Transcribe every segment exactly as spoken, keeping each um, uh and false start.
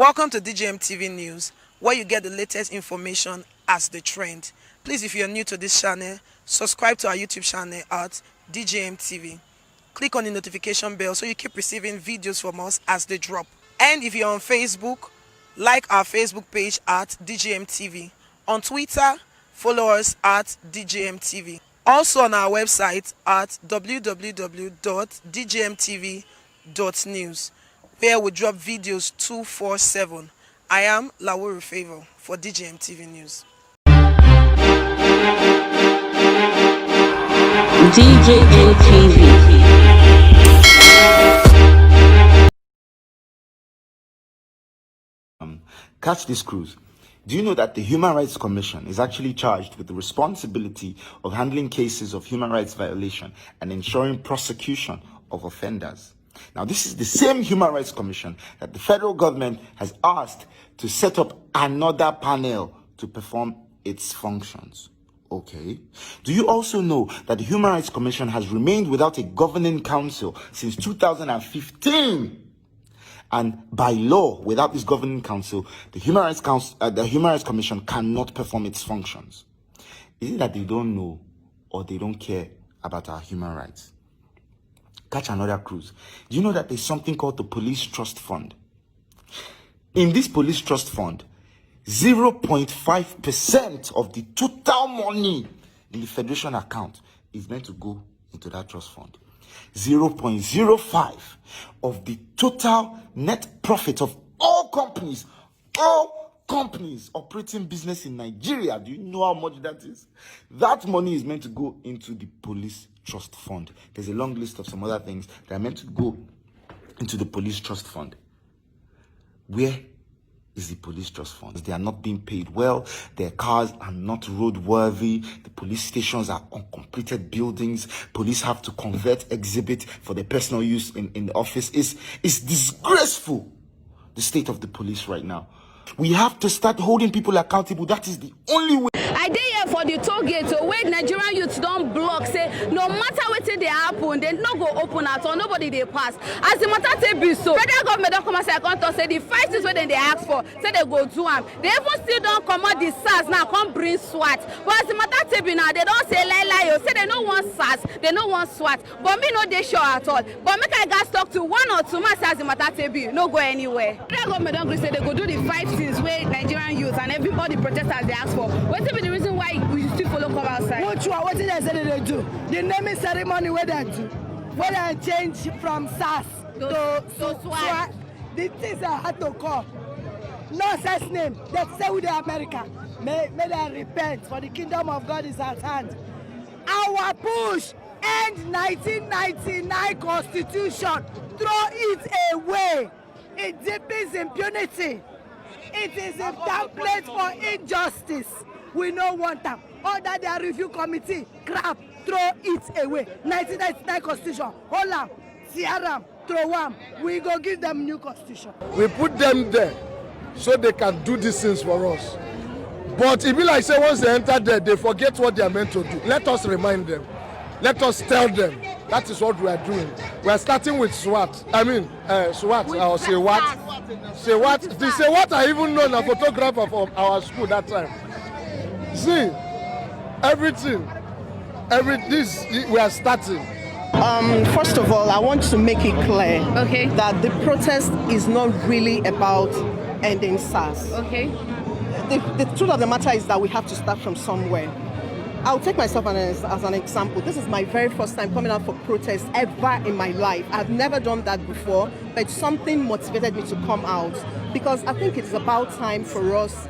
Welcome to D J M T V News, where you get the latest information as they trend. Please, if you're new to this channel, subscribe to our YouTube channel at D J M T V. Click on the notification bell so you keep receiving videos from us as they drop. And if you're on Facebook, like our Facebook page at D J M T V. On Twitter, follow us at D J M T V. Also on our website at W W W dot D J M T V dot news, where we drop videos two four seven. I am Lawuru Favor for D J M T V News. D J M T V. Um, catch this cruise. Do you know that the Human Rights Commission is actually charged with the responsibility of handling cases of human rights violation and ensuring prosecution of offenders? Now, this is the same Human Rights Commission that the federal government has asked to set up another panel to perform its functions. Okay. Do you also know that the Human Rights Commission has remained without a governing council since two thousand fifteen? And by law, without this governing council, the Human Rights Council, uh, the Human Rights Commission cannot perform its functions. Is it that they don't know or they don't care about our human rights? Catch another cruise. Do you know that there's something called the Police Trust Fund? In this Police Trust Fund, zero point five percent of the total money in the federation account is meant to go into that trust fund. Zero point zero five of the total net profit of all companies, all companies operating business in Nigeria. Do you know how much that is? That money is meant to go into the Police Trust Fund. There's a long list of some other things that are meant to go into the Police Trust Fund. Where is the Police Trust Fund? They are not being paid well. Their cars are not roadworthy. The police stations are uncompleted buildings. Police have to convert exhibit for their personal use in, in the office. It's, it's disgraceful, the state of the police right now. We have to start holding people accountable. That is the only way. I dey here for the toll gate o, wey Nigerian youths don block, say no matter wetin dey happen, dem no go open at all, nobody dey pass. As the matter take be so, federal government don come outside come talk say the five things wey dem dey ask for, say dem go do am. Dem even still don comot the sars now come bring swat. But as the matter take be now, dem don say lie lie o, say dem no want sars, dem no want swat. But me no dey sure at all. But make I gats talk to one or two man, say as the matter take be, no go anywhere. Federal government don gree say dem go do the five things wey Nigerian youth and everybody protesters dey ask for. Wetin be the reason why we still follow come outside? Which one? Wetin dem say dem dey do? The naming ceremony wey dem do, wey dem change from sars to to swat. The things dem had to call nonsense name. Dem say we dey America. May may dem repent, for the kingdom of God is at hand. Our push, end nineteen ninety-nine constitution, throw it away. It deepens impunity. It is a template for injustice. We no want am. Under their review committee, crap, throw it away. Nineteen ninety-nine constitution, hold am, tear am, throw am. We go give them new constitution. We put them there so they can do these things for us. But e be like say once they enter there, they forget what they are meant to do. Let us remind them. Let us tell them. That is what we are doing. We are starting with swat. I mean, uh, swat. I'll say what? Say what? They say what? I even know a photographer from our school that time. See, everything, every this we are starting. Um, first of all, I want to make it clear Okay. that the protest is not really about ending sars. Okay. The, the truth of the matter is that we have to start from somewhere. I'll take myself as, as an example. This is my very first time coming out for protest ever in my life. I've never done that before, but something motivated me to come out because I think it's about time for us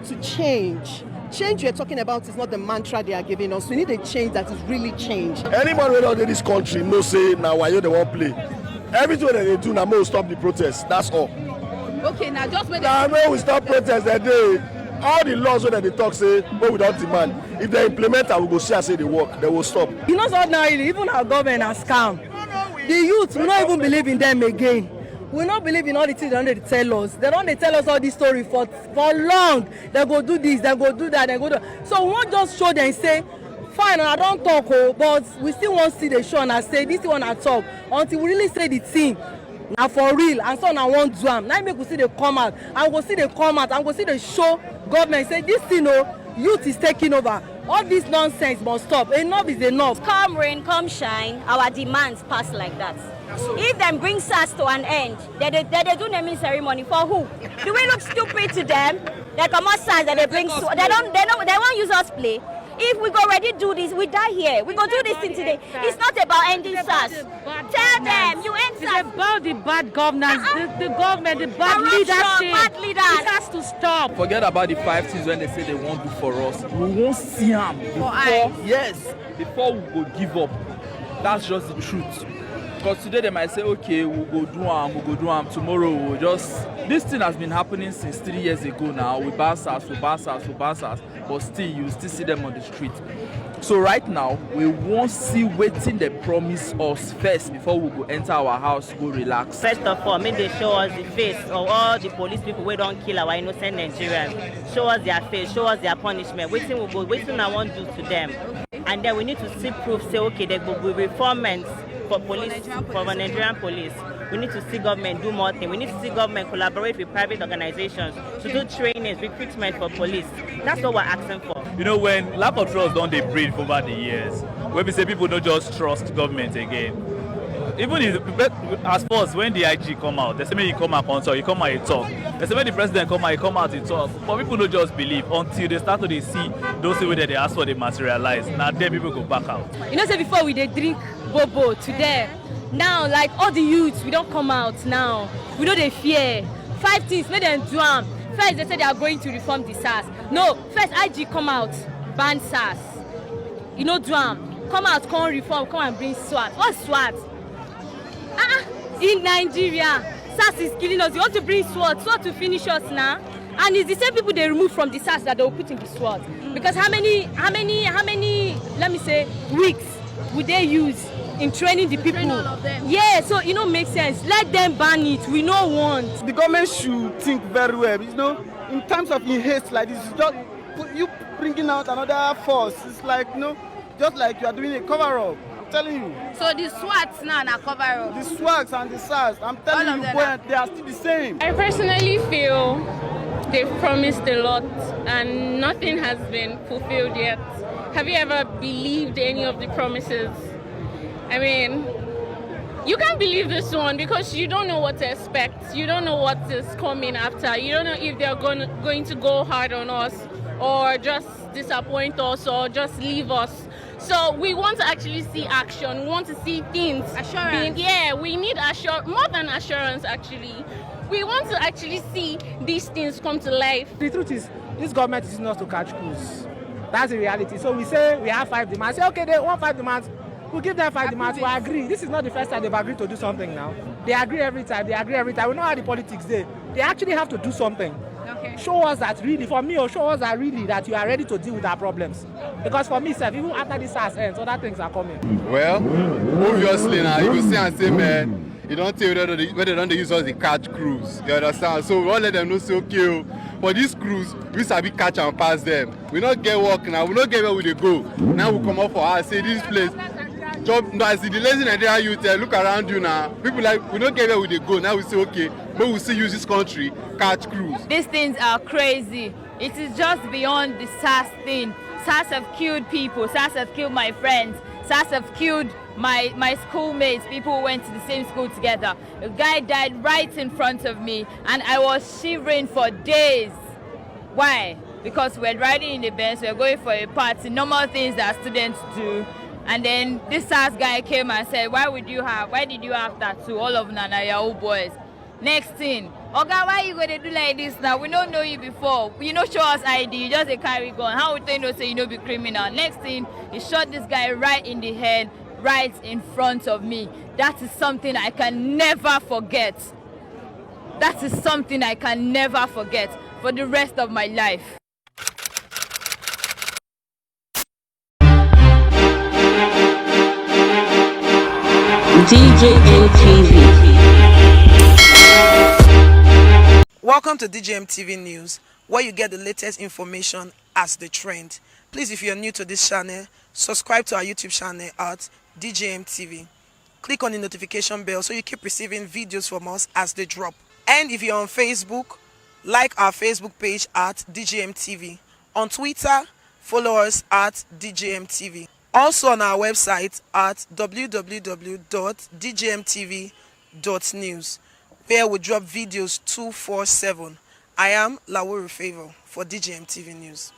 to change. Change you're talking about is not the mantra they are giving us. We need a change that is really change. Anybody wey don dey this country know say na wayo dem wan play. Everything wey dem dey do na make we stop the protest, that's all. Okay, now just make Na make we stop protest dem dey. All the laws wey dem dey talk say make we don demand, if dem implement am, we go see am say e dey work, dem go stop. You know, so ordinarily, even our government na scam. The youth, we no even believe in them again. We no believe in all the things dem dey tell us. Dem don dey tell us all this story for for long. Dem go do this, dem go do that, dem go do. So we wan just show dem say, fine, I don talk o, but we still wan see the show and say this one I talk until we really say the thing. Na for real, and so una wan do am. Na im make we still dey come out, and we go still dey come out, and we go still dey show government say this thing o, youth is taking over. All this nonsense must stop. Enough is enough. Come rain, come shine, our demands pass like that. If dem bring SARS to an end, dem dey dem dey do naming ceremony for who? Do we look stupid to dem? Dem comot SARS, dem dey bring sw- dem don dem no dem wan use us play. If we go ready do this, we die here. We go do this thing today. It's not about ending SARS. Tell them you end SARS. It's about the bad governance, the, the government, the bad leadership. Bad leaders. It has to stop. Forget about the five things wey dem say dem wan do for us. We wan see am before. Yes, before we go give up. That's just the truth. Because today they might say, okay, we go do am, we go do am. Tomorrow we go just. This thing has been happening since three years ago now. We ban SARS, we ban SARS, we ban SARS. But still, you still see them on the street. So right now, we wan see wetin dem promise us first before we go enter our house, go relax. First of all, make dem show us the face of all the police people wey don kill our innocent Nigerians. Show us their face, show us their punishment. Wetin we go, wetin una wan do to them? And then we need to see proof say, okay, there go be reformment for police, for Nigerian police. We need to see government do more thing. We need to see government collaborate with private organizations to do trainings, recruitment for police. That's what we're asking for. You know, when lack of trust don dey breed over the years, wey be say people no just trust government again. Even if, as first, when the I G come out, they say make he come out come talk, he come out he talk. They say make the president come out, he come out he talk. But people no just believe until they start to dey see those things wey dem dey ask for dey materialize. Na there people go back out. You know say before we dey drink bobo today. Now, like, all the youths, we don come out now. We no dey fear. Five things, make dem do am. First, they say they are going to reform the SARS. No, first I G come out, ban SARS. You no do am. Come out, come reform, come and bring SWAT. What SWAT? Ah, ah. In Nigeria, SARS is killing us. You want to bring SWAT, SWAT to finish us now. And it's the same people they remove from the SARS that they will put in the SWAT. Because how many, how many, how many, let me say, weeks would they use in training the people? Train all of them. Yeah, so it no make sense. Let them ban it. We no want. The government should think very well. You know, in terms of in haste like this, it's just put, you bringing out another force. It's like, you know, just like you are doing a cover up. I'm telling you. So the SWAT now na cover up. The SWAT and the SARS. I'm telling you, boy, they are still the same. I personally feel they've promised a lot and nothing has been fulfilled yet. Have you ever believed any of the promises? I mean, you can't believe this one because you don't know what to expect. You don't know what is coming after. You don't know if they're going, going to go hard on us or just disappoint us or just leave us. So we want to actually see action. We want to see things. Assurance. Being, yeah, we need assur- more than assurance, actually. We want to actually see these things come to life. The truth is, this government is using us to catch cruise. That's the reality. So we say we have five demands. Say, okay, they want five demands. We give them five demands. We agree. This is not the first time they've agreed to do something now. They agree every time. They agree every time. We know how the politics dey. They actually have to do something. Okay. Show us that really, for me, or show us that really that you are ready to deal with our problems. Because for me, sef, even after this SARS ends, other things are coming. Well, obviously now, you go see and say, man, you don't tell whether they, whether they don't use us the catch cruise. You understand? So we all let them know say, okay, oh, for this cruise, we sabi catch and pass them. We not get work now. We not get where we dey go. Now we come up for us, say this place. Job, no, as the lazy Nigerian youth, eh, look around you now. People like, we not get where we dey go. Now we say, okay, but we still use this country, catch cruise. These things are crazy. It is just beyond the SARS thing. SARS have killed people. SARS have killed my friends. SARS have killed my, my schoolmates, people who went to the same school together. A guy died right in front of me, and I was shivering for days. Why? Because we're riding in the Benz, we're going for a party, normal things that students do. And then this SARS guy came and said, "Why would you have, why did you have tattoo? All of una na Yahoo boys." Next thing, "Oga, why you go dey do like this now? We no know you before. You no show us I D, you just dey carry gun. How we take know say you no be criminal?" Next thing, he shot this guy right in the head, right in front of me. That is something I can never forget. That is something I can never forget for the rest of my life. D J M T V. Welcome to D J M T V News, where you get the latest information as they trend. Please, if you're new to this channel, subscribe to our YouTube channel at D J M T V. click on the notification bell so you keep receiving videos from us as they drop. And if you're on Facebook, like our Facebook page at D J M T V. On Twitter, follow us at D J M T V. Also on our website at w w w dot d j m t v dot news, where we drop videos two four seven. I am Lawuru Favor for D J M T V News.